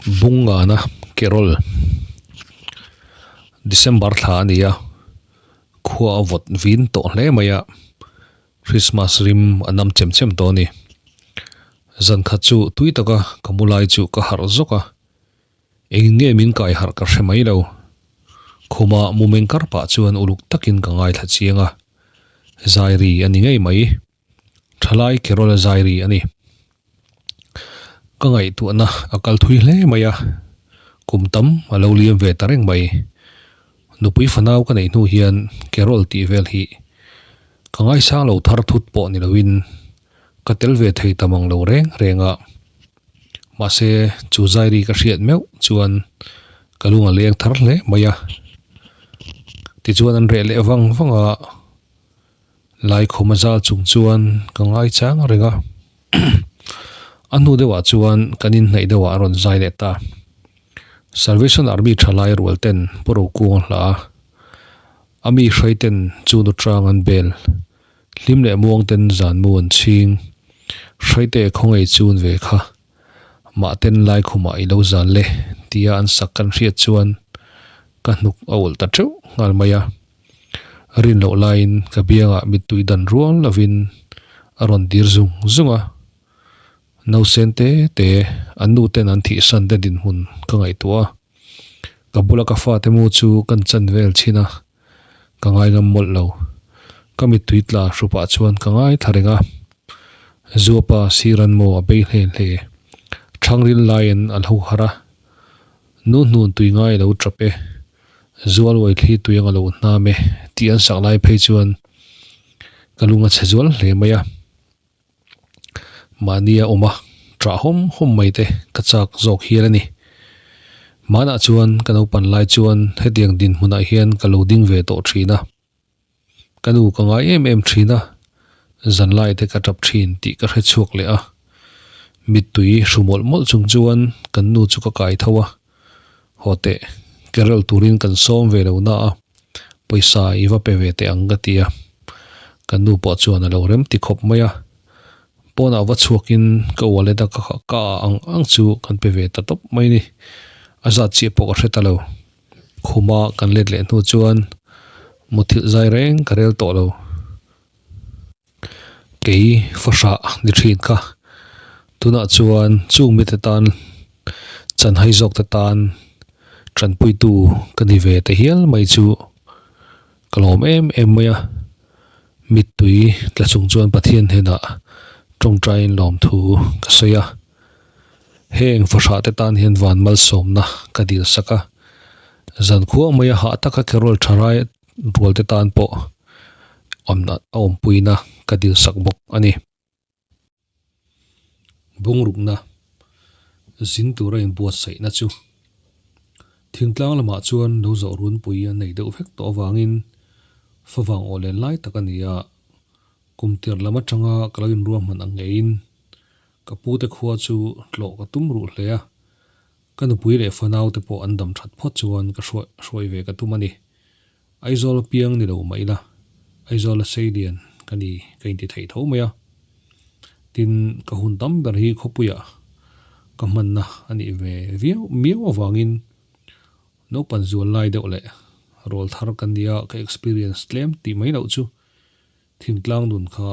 Bungana Carol December thla a ni a, khua a vawt vin tawh hle mai a, Christmas rim a nam chem chem tawh a ni. Zan khat chu tui taka ka mu lai chu ka harh zawk a, Engin nge min kai harh ka hre mai lo. Khuma mu meng kar pah chuan uluk takin ka ngaithla chiang a, Zairi a ni ngei mai. Thalai Carol Zairi a ni. Ka ngaihtuahna a kal thui hle mai a, kum tam a lo liam ve ta reng mai. Nupui fanau ka neih hnu hian Carol tih vel hi ka ngaisang lo thar thut pawh ni loin ka tel ve thei ta mang lo reng reng a. Mahse, chu Zairi ka hriat meuh chuan ka lung a leng thar hle mai a. Tichuan an reh leh vang vang a, Laikhum a zal chung chuan ka ngai chang reng a. A hnu deuhah chuan kan inhnaih deuhah a rawn zai leh ta. Salvation Army thalai rual ten Pu Rokunga hla a, a mi hrai ten chu nu tang an bel. Hlim leh muang ten zan mu an chhing. Hraite khawngaih chun ve kha. Mah ten laikhumah i lo zan le tia an sak kan hriat chuan ka hnuk a ulh ta teuh nghal mai a. Rin loh laiin ka biangah mittui dan rual lovin a rawn dir zung zung a. Nausen te te an nu ten an thihsan te dinhmun ka ngaihtuah a. Ka bula ka fate mu chu kan chan vel chhin a. Ka ngai ngam mawlh lo. Ka mittui tla hrupah chuan ka ngai thla reng a. Zuapa siran maw a bei hle hle. Thangril laiin a lo harh a. Nu hnun tui ngai a lo tap e. Zual uai thli tui ang a lo hnam e tih an sak lai phei chuan ka lung a chhe zual hle mai a. Mahnia awm a, ṭah hawm hawm mai te ka chak zawk hial a ni. Hmanah chuan ka naupan lai chuan hetiang dinhmunah hian ka lo ding ve tawh ṭhin a. Ka nu ka ngai em em ṭhin a, zanlai te ka ṭap ṭhin tih ka hre chhuak leh a. Mittui hru mawlh mawlh chung chuan kan nu chu ka kai tho a, Haw teh, Carol turin kan sawm ve lo na a, pawisa i va pe ve teh ang ka ti a. Kan nu pawh chuan a lo rem ti khawp mai a. Pawnah va chhuakin ka wallet a ka ka ah ang ang chu kan pe ve ta tawp mai ni. A zat chiah pawh ka hre ta lo. Khuma kan let leh hnu chuan muthilh zai reng ka rel tawh lo. Kei fahrah ni thin kha tunah chuan chung mite tan chanhai zawk te tan tanpuitu ka ni ve ta hial mai chu ka lawm em em mai a mittui tla chung chuan Pathian hnenah tawngtaiin lawmthu ka sawi a heng fahrah te tan hian van malsawmna ka dil sak a zankhua maia hah taka carol tha rai rual te tan pawh awmna a awmpuina ka dil sak bawk a ni. Bungrukna zin tura inbuatsaihna chu thingtlang lamah chuan lo zawh runpui an nei deuh vek tawh avangin favang aw len lai tak a ni a, kum tir lam atanga ka lo inruahman ang ngeiin ka pute khua chu tlawh ka tum ruh hle a. Ka nupui leh fanau te pawh an dam that phawt chuan ka hruai hruai ve ka tum a ni. Aizawl piang ni lo mah ila, Aizawl a sei lian ka ni ka inti theih tho mai a. Tin, ka hun tam ber hi khawpuiah ka hmanna a nih ve viau miau avangin naupan zual lai deuh leh rawl thar ka nia ka experience tlem tih mai loh chu thingtlang nun kha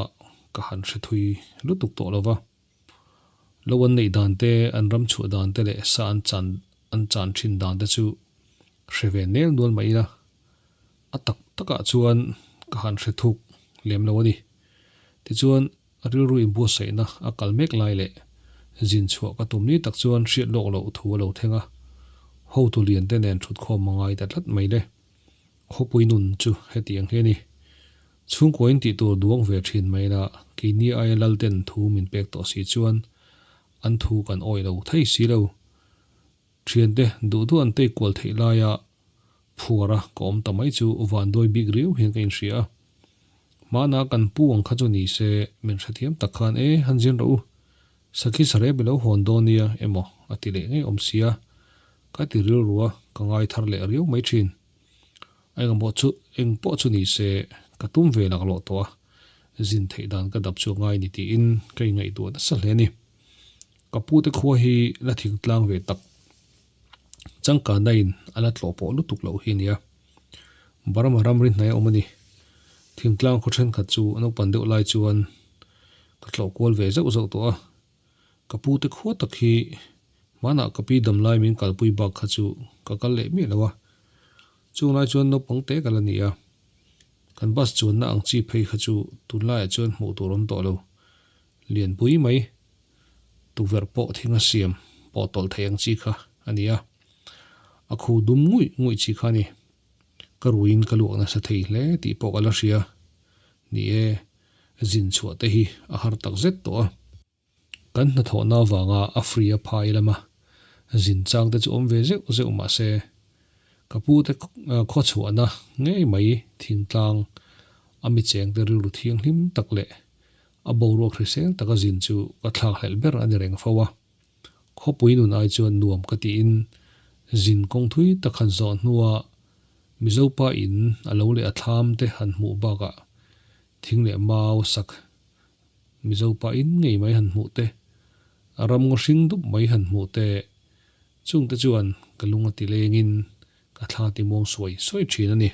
ka han hre thui lutuk tawh lo va. Lo an neih dan te, an ram chhuah dan te leh sa an chan an chan thin dan te chu hre ve nel nual mai ila, a tak takah chuan ka han hre thuk lem lo a ni. Tichuan, rilru inbuatsaihna a kal mek lai leh zin chhuah ka tum ni tak chuan hriat lawk loh thu a lo thleng a, hotu lian te nen thutkhawm a ngai ta tlat mai le. Khawpui nun chu hetiang hi a ni. Chhungkuain tih tur duang ve thin mai la, keini aia Lalten thu min pek tawh si chuan an thu kan awih lo thei si lo. Thiante duh duh an tei kual theih laia phuara ka awm ta mai chu vanduai bik riau hian ka inhria a. Hmana kan pu ang kha chu ni se min hrethiam tak khan e han zin rawh u, sakhi sarep i lo hawn dawn nia emaw a ti leh ngei awm sia, ka ti rilru a, ka ngai thar leh riau mai thin. Engemaw chu eng pawh chu ni se ka tum ve laklawh tawh a, zin theih dan ka dap chu a ngai ni tiin ka ingaihtuah nasa hle a ni. Ka pute khua hi la thingtlang ve tak. Changkanna in a la tlawh pawh lutuk loh hi a nia. Burma ramri hnai a awm a ni. Thingtlang khaw thenkhat chu naupan deuh lai chuan ka tlawh kual ve zauh zauh tawh a. Ka pu te khua tak hi hmanah ka pi dam lai min kalpui bak kha chu ka kal leh miah lo a. Chung lai chuan naupang te ka la ni a. Kan bus chuanna ang chi phei kha chu tunlaiah chuan hmuh tur awm tawh lo. Lianpui mai tukverh pawh thing a siam pawh tawlh theih ang chi kha a ni a, a khu dum nguih nguih chi kha a ni. Ka ruiin ka luak nasa thei hle tih pawh ka la hria. Ni e, zin chhuah te hi a har tak zet tawh a. Kan hnathawhna avanga a free a phai lama zin chang te chu awm ve zeuh zeuh mah se, ka pu te khawchhuahna ngei mai thingtlang a mi cheng te rilru thianghlim tak leh A boruak hrisel taka zin chu ka thlakhlelh ber a ni reng fo a. Khawpui nun ai chuan nuam ka tiin zin kawng thui tak han zawh hnua Mizopa in a lo leh a thlam te han hmuh bakah thing leh mau sak Mizopa in ngei mai han hmuh te, ram ngaw hring dup mai han hmuh te, chungte chuan ka lung a ti lengin ka thla ti muang suai suai thin a ni.